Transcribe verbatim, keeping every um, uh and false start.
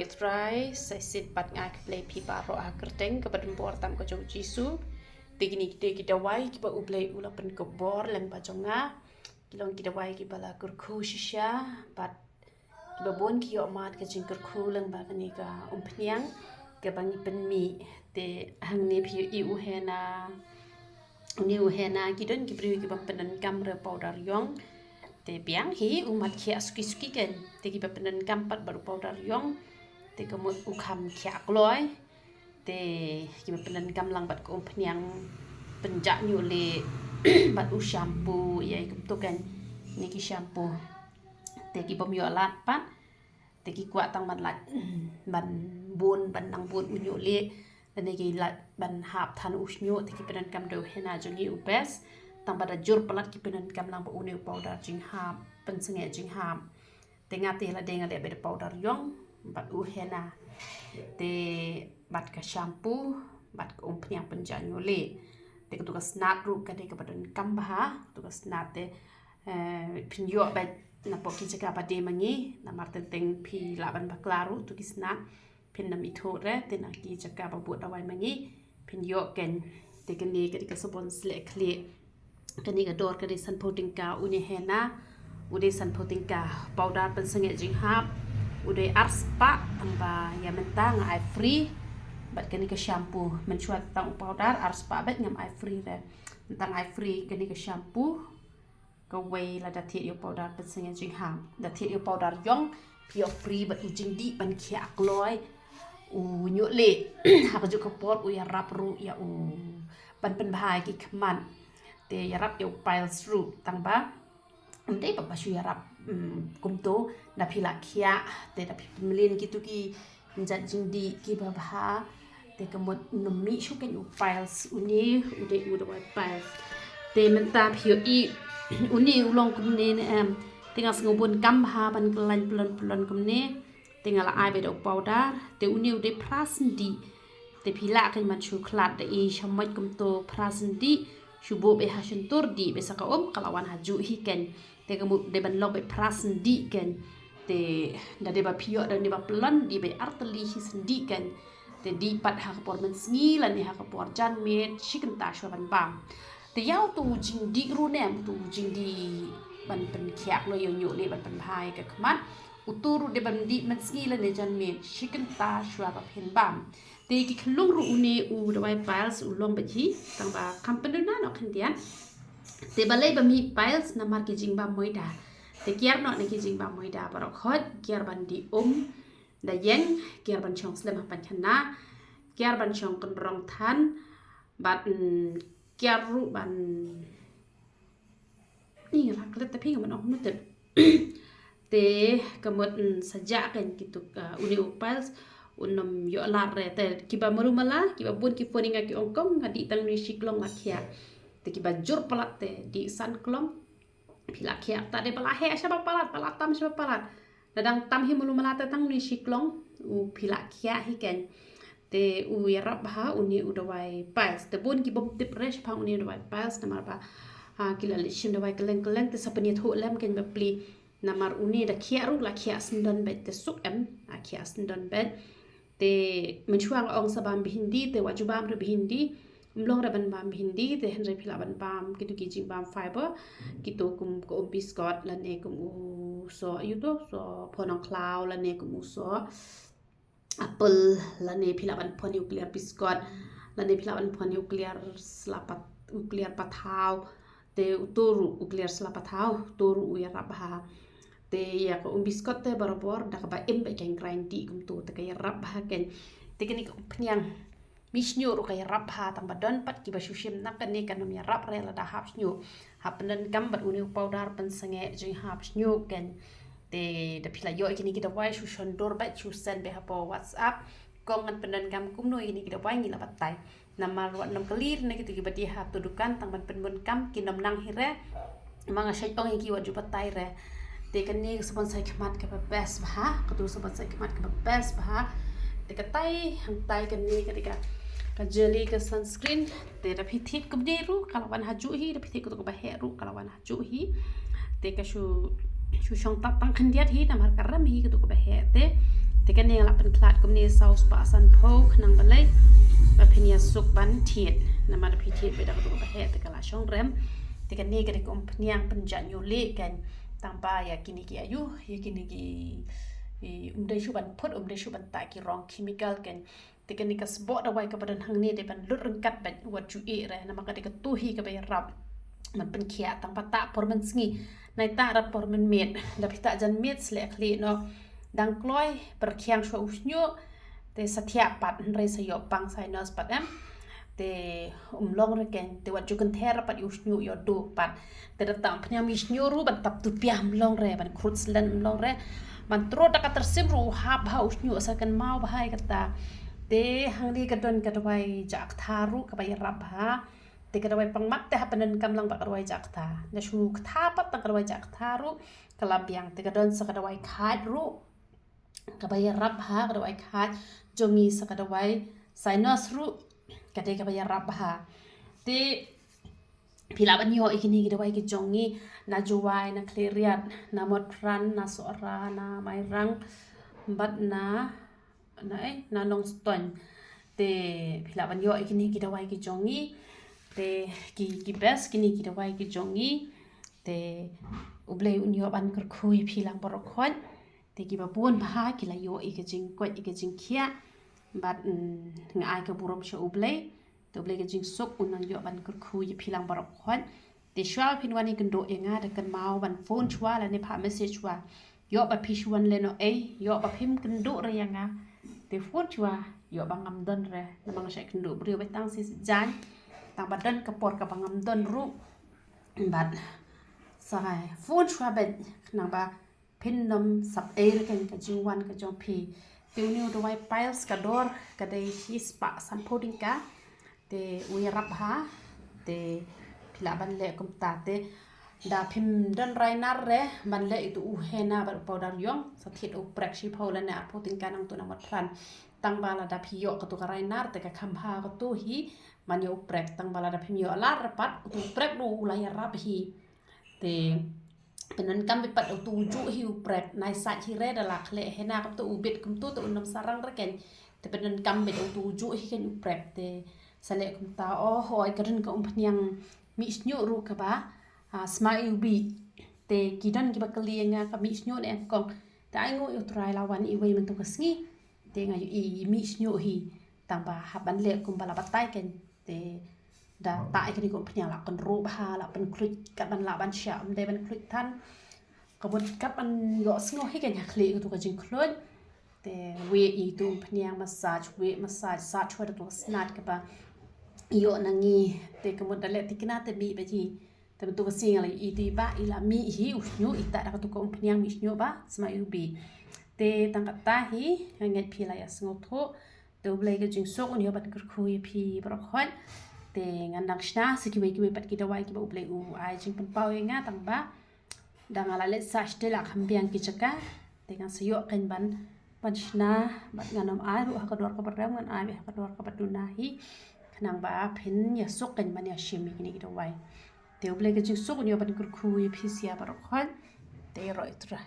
Trai, sa shisien pat nga ai khublei ïa phi baroh ha ka kyrteng kaba donbor tam ka jong u Jisu. Te kine ki dei ki dawai kiba U Blei u la pynkup bor lyngba jong nga. Ki long ki dawai kiba la kyrkhu shisha bad kiba bun ki ïoh mad ka jingkyrkhu lyngba kane ka umphniang kaba ngi pynmih. Te hangne phi ïohi u henna, une u henna, ki don ki briew kiba pyndonkam re u powder ïong. Te biang hi u mat khiah suki suki kan. Te kiba pyndonkam pat bad u powder ïong, te ka mut u kham khiah kloi. Te kiba pyndonkam lang bad ka umphniang pynjah ñiuhlieh bad u shampoo ïa i kumto kan. Kine ki shampoo. Te ki bym ïoh lad pat, te ki kwah tang ban lait, ban bun, ban nang bun u ñiuhlieh. Lane ki lait ban hap than u shñiuh, te ki pyndonkam da u henna jong ngi u best. Tang ba da jur palat ki pyndonkam lang bad une u powder jinghap, pynsangeh jinghap. Te nga te lade nga leh beit da powder ïong bad u henna. Te bad ka shampoo bad ka umphniang pynjah ñiuhlieh. Te katu ka snat ruh ka dei kaba donkam bha, katu ka snat te, eh, phin ïoh beit napoh ki jaka ba die ma ngi, namar teng teng phi lah ban bakla ruh tu ki snat. Phin nym ithuh re, te na ki jaka ba bud dawai ma ngi phin ïoh kan. Te kane ka dei ka sabon sleh khlieh. Kane ka dor ka dei sanphew tyngka, une henna u dei sanphew tyngka. Powder pynsangeh jinghap u dei arspah, tang ba ïa mynta nga ai free. Bad kane ka shampoo, mynshuwa tang u powder arspah bad ngam ai free re. Mynta nga ai free kane ka shampoo. Kawei lada thied ïa u powder pynsangeh jinghap. Da thied ïa u powder ïong, phi ïoh free bad u jingdih ban khiah kloi u ñiuhlieh. Ha kajuh ka por u ïarap ruh ïa u, ban pynbha ïa ki khmat. Te ïarap ïa u piles ruh, tang ba ym dei ba shu ïarap, mm, kumto, da phi la khiah, te da phi pynmlien kitu ki jait jingdih kiba bha. Te ka mut nym mih shuh kan u piles, une u dei u dawai piles. Te mynta phi ïohi une u long kumne ne em. Te nga sngew bun kam bha ban kyllaiñ pyllun pyllun kumne. Te nga la ai beit da u powder. Te une u dei phra sendih. Te phi lah kan ban shu khlad da i shamoit kumto phra sendih. Shu buh beit ha shyntur, dih beit sa ka um, ka la wan ha juh hi kan. Te ka mut dei ban long beit phra sendih kan. Te da dei ba phi ïoh da une ba pyllun, dih beit artylli hi sendih kan. Te dih pat ha ka por mynsngi lane ha ka por janmiet shi kynta shuwa ban bam. Te ïa utu u jingdih ruh ne em, utu u jingdih ban pynkhiah kloi ïa u ñiuhlieh ban pynbha ïa ka khmat. Utu ruh dei ban dih mynsngi lane janmiet shi kynta shuwa ba phin bam. Te ki khyllung ruh une u dawai piles u long beit hi, tang ba kam pynduna noh khyndiat. Te balei ba mih piles? Namar ki jingbam moida. Te kiar noh na ki jingbam moida baroh khoit, kiar ban dih um da ïeng, kiar ban shong slem ha paidkhana, kiar ban shong kynrong than, bad, mm, kiar ruh ban Ni nga la klet ta phi nga ban ong kumno te. Te ka mut, mm, sa jah kan kitu, ah, une u piles un nym ïoh lad re. Te kiba malu mala, kiba bun ki phone ïa nga ki ong kong nga dih tang une shi klong la khiah. Te kiba jur palat te dih san klong. Phi la khiah, ta dei ba la heh shaba palat, ba la tam shaba palat. Lada dang tam hi malu mala te tang une shi klong u phi la khiah hi kan. Te u ïarap bha une u dawai piles. Te bun ki bym tip re shaphang une u dawai piles namar ba, ha, ki la leit shim dawai kylleng kylleng, te sa pynïathuh lem kan bapli. Namar une da khiah ruh la khiah syndon beit, te suk em, la khiah syndon beit. Te mynshuwa nga ong sa bam bhindi, te wat ju bam re bhindi. Ym long re ban bam bhindi, te hynrei phi lah ban bam kitu ki jingbam fiber, kitu kum ka um biskot lane kum u soh, ïa uto soh pho nongkhlaw lane kum u soh apple, lane phi lah ban phon ïa u kliar biskot, lane phi lah ban phon ïa u kliar sla pat, u kliar pathaw. Te uto ruh u kliar sla pathaw, uto ruh u ïarap bha. Te ïa ka um biskot te barabor da kaba im beit kan grind dih kumto, te ka ïarap bha kan. Te kane ka umphniang mih shñiuh ruh ka ïarap bha, tang ba don pat kiba shu shim na kane kan ym ïarap re lada hap shñiuh. Hap pyndonkam bad une u powder pynsangeh jinghap shñiuh kan. Te da phi la ïoh ïa kine ki dawai shu shon dur beit, shu send beit hapoh WhatsApp. Kong ngan pyndonkam kumno ïa kine ki dawai, ngi la batai. Namar wat nym kylli na kitu kiba die ha tu dukan tang ban pynbun kam, ki nym nang hi re. Ma nga shait ong ïa ki wat ju batai re. Te kane ka sabon sai khmat kaba best bha, katu sabon sai khmat kaba best bha. Te katai hangtai kane ka dei ka, ka jelly ka sunscreen. Te da phi thied kumne ruh ka la wan ha juh hi, da phi thied katu kaba heh ruh ka la wan ha juh hi. Te ka shu, shu shong tap tang khyndiat hi namar ka rem hi katu kaba heh. Te Te kane nga la pynkhlad kumne saw spah sanphew khnang balei ba phin ïa suk ban thied. Namar da phi thied beit da katu kaba heh te ka la shong rem. Te kane ka dei ka umphniang pynjah ñiuh lieh kan. Tang ba ïa kine ki ayu, ïa kine ki, um dei shuh ban put, um dei shuh ban tah ki rong chemical kan. Te kane ka sboh dawai kaba don hangne dei ban lut ryngkat bad wat ju ïeh re, namar ka dei katu hi kaba ïarap ban pynkhiah. Tang ba tah por mynsngi, nai tah re por mynmiet. Da phi tah jan miet sleh khlieh noh. Dang kloi pyrkhiang shuwa u shñiuh. Te sa thiah pat, hynrei sa ïoh pang sinus pat em. Te um long re keiñ, te wat ju kynther pat ïa u shñiuh, ïoh duh pat. Te da tang pynïam ïa u shñiuh ruh ban tap tu piam long re, ban khrut slen long re. Ban trud da ka tyrsim ruh u hap bha u shñiuh, sa kynmaw bha ïa kata. Te hangne ka don ka dawai jah ktha ruh kaba ïarap bha. Te ka dawai pangmat te hap pyndonkam lang bad ka dawai jah ktha. Na shu ktha pat tang ka dawai jah ktha ruh ka la biang. Te ka don sa ka dawai khait ruh kaba ïarap bha, ka dawai khait jong ngi, sa ka dawai sinus ruh ka dei kaba ïarap bha. Te phi lah ban ïoh ïa kine ki dawai ki jong ngi na Jowai, na Khliehriat, na Mawtphran, na Sohra, na Mairang bad na, na, eh, na Nongstoiñ. Te phi lah ban ïoh ïa kine ki dawai ki jong ngi. Te ki, ki best kine ki dawai ki jong ngi. Te U Blei un ïoh ban kyrkhu ïa phi lang baroh khoit. Te kiba bun bha ki la ïoh ïa ka jingkoit ïa ka jingkhiah. Bad, mm, nga ai ka burom sha U Blei. Te U Blei ka jingsuk un nang ïoh ban kyrkhu ïa phi lang baroh khoit. Te shuwa phin wan ïakynduh ïa nga, da kynmaw ban phone shuwa lane phah message shuwa. Ïoh ba phi shu wan leh noh ei, ïoh ba phim kynduh re ïa nga. Te phone shuwa, ïoh ba ngam don re. Namar nga shait kynduh briew beit tang shi jan. Tang ba don ka por kaba ngam don ruh. Bad sa phone shuwa beit, khnang ba phin nym sap ei re keiñ ka jingwan ka jong phi. Te une u dawai piles ka dor ka dei shi spah sanphew tyngka. Te u ïarap bha. Te phi lah ban leh kumta. Te da phim don rai nar re ban leh ïa utu u henna bad u powder ïong, sa thied u prek shiphew lane arphew tyngka nangtu na Mawtphran. Tang ba lada phi ïoh katu ka rai nar te ka kham bha katu hi. Man ïa u prek, tang ba lada phim ïoh lad re pat, utu u prek ruh u la ïarap hi. Te pyndonkam beit pat utu u juh hi u prek, nai sait hi re da la khleh henna kumtu u bit kumtu te un nym sarang re keiñ. Te pyndonkam beit utu u juh hi keiñ u prek. Te sa leh kumta. Oh hoi, ka don ka umphniang mih shñiuh ruh kaba, ah, sma iwbih bih. Te ki don kiba kylli ïa nga ka mih shñiuh ne em kong. Te ai nguh ïa U Trai la wan iwei mynta ka sngi. Te nga ïohi mih shñiuh hi. Tang ba hap ban leh kumba la batai keiñ. Te da tah ïa kane ka umphniang la kynruh bha, la pynkhluit kat ban lah ban shah, ym dei ban khluit than. Ka mut kat ban ïohsngew hi keiñ ha khlieh katu ka jingkhluit. Te weh ïa utu umphniang massage, weh massage, sait shuwa da utu ka snat kaba ïoh na ngi. Te ka mut da leh thikna te mih beit hi. Te mynta ka sngi nga la ïohi te i bah i la mih hi u shñiuh, i tah da katu ka umphniang mih shñiuh ba sma iwbih. Te tang kata hi, nga ngeit phi la ïa sngewthuh. Te U Blei ka jingsuk un ïoh ban kyrkhu ïa phi baroh khoit. Te ngan dang shna sa kiwei kiwei pat ki dawai kiba U Blei u ai jingpynpaw ïa nga, tang ba da nga la leit sah shatei la kham biang ki jaka. Te ngan sa ïoh keiñ ban, ban shna, bad ngan ym ai ruh ha ka dor kaba rem, ngan ai beit ha ka dor kaba duna hi. Khnang ba phin ïa suk keiñ ban ïa shim ïa kine ki dawai. Te U Blei ka jingsuk un ïoh ban kyrkhu ïa phi sha baroh khoit. Te ïaroh ïa U Trai.